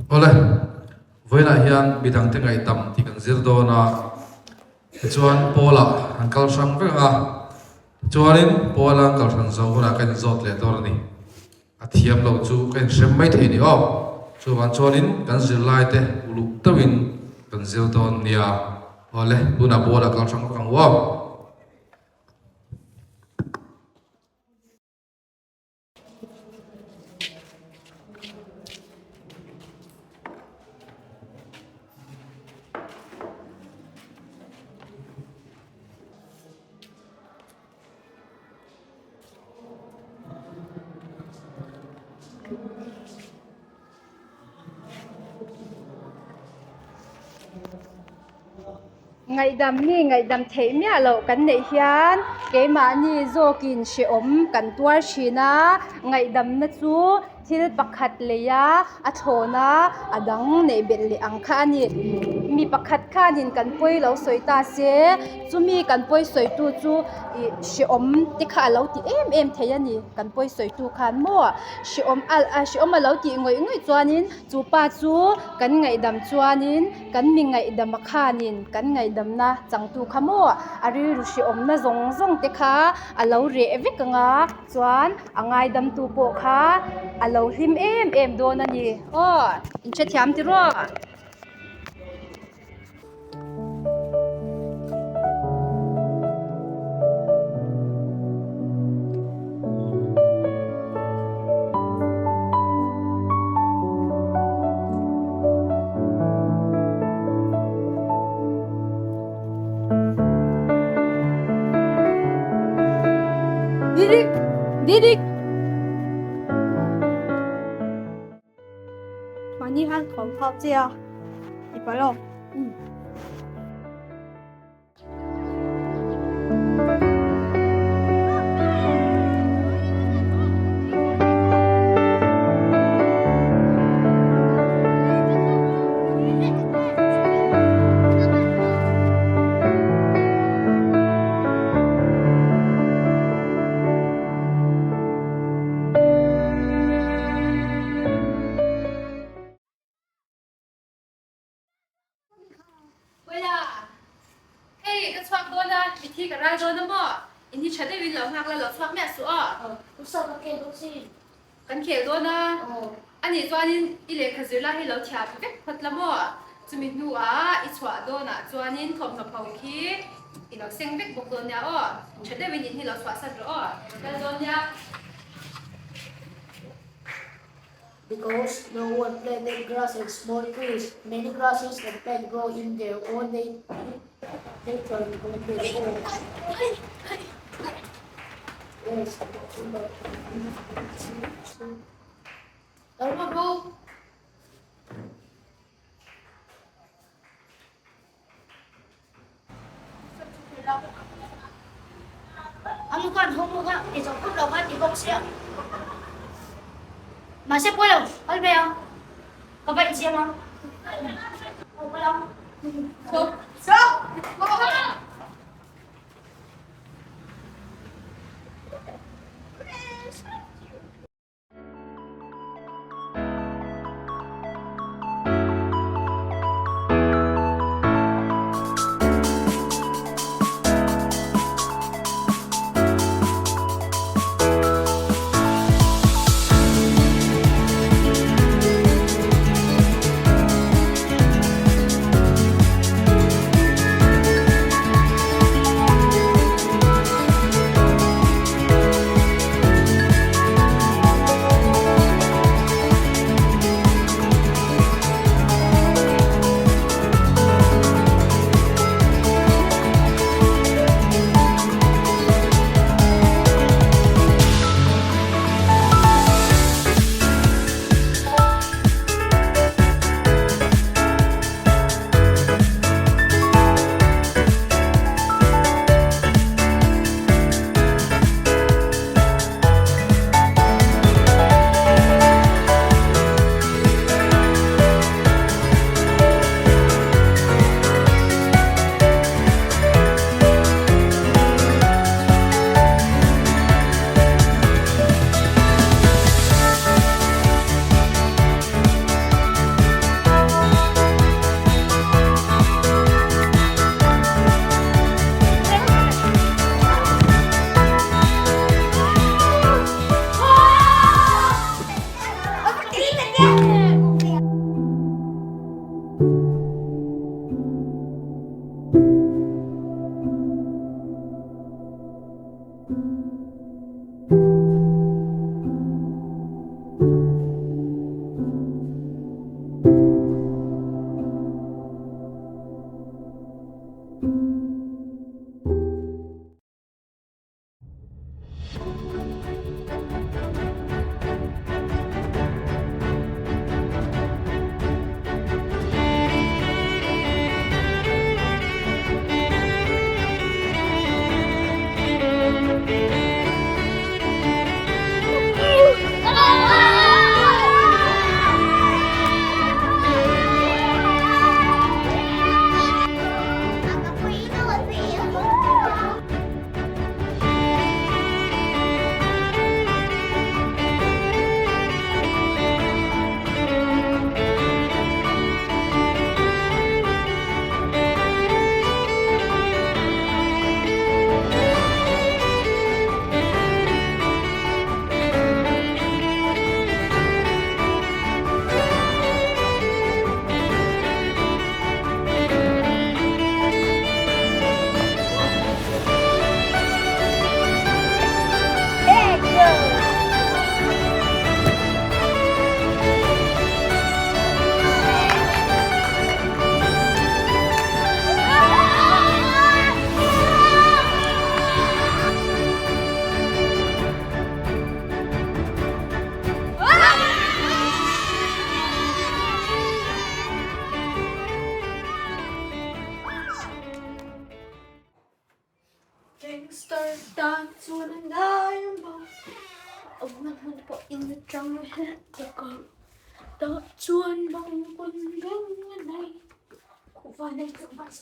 Awle, vawiinah hian midangte ngaihdam tih kan zir dawn a, tichuan Paula an kal hrang vek ang a, tichuanin Paula an kal hran zo hunah ka inzawt leh dawn a ni. A thiam lo chu ka inhrem mai thei ni aw. Chuvang chuanin kan zirlaite uluk deuhin kan zir dawn nia. Awle, tunah Paula kal hrang vek ang u aw. Ngaihdam mi ngaihdam theih miah loh kan neih hian keimahni zawkin hrehawm kan tuar thin a, ngaihdamna chu thil pakhat lei a a thlawn a a dang neih belh leh ang kha a ni. Mi pakhat khanin kan pawi lo sawi ta se chumi kan pawi sawi tu chu ih hrehawm te kha a lo ti em em thei a ni kan pawi sawi tu khan maw hrehawm a hrehawm a lo tih ngawih ngawih chuanin chu pa chu kan ngaihdam chuanin kan mi ngaihdam a khanin kan ngaihdamna changtu kha maw a rilru hrehawmna zawng zawng te kha a lo reh vek ang a chuan a ngaidamtu pawh kha a lo hlim em em dawn a ni aw inhrethiam tiraw. Didik! Didik! Mahni khan thawm phak che a, i palh aw. Thi ka ral dawn a maw? In hi tha deuhin lo nghak la, lo chhuak miah suh aw. Usaw ka khel bawk si. Kan khel dawn a. Anih chuanin i lehkha zir lai hi lo thiam vek phawt la maw? Chumi hnuah i chhuah dawnah chuanin thawmhnaw pho khi i lo seng vek bawk dawn nia aw. Tha deuhin in hi lo chhuahsan rawh aw. Kal dawn nia. Because no one planted grass and small trees, many grasses and plant grow in their own natural condition. Anu khan homework a ti zawh phawt lo kha ti bawk sia. Mahse pawi lo, kal ve ang. Ka va insiam ang. Aw kal ang. Gangster tan chuan a ngai ang awmna hmun pawh in atang hle tak a tah chuan bang pawn reng a nei khuh van ei chu bus.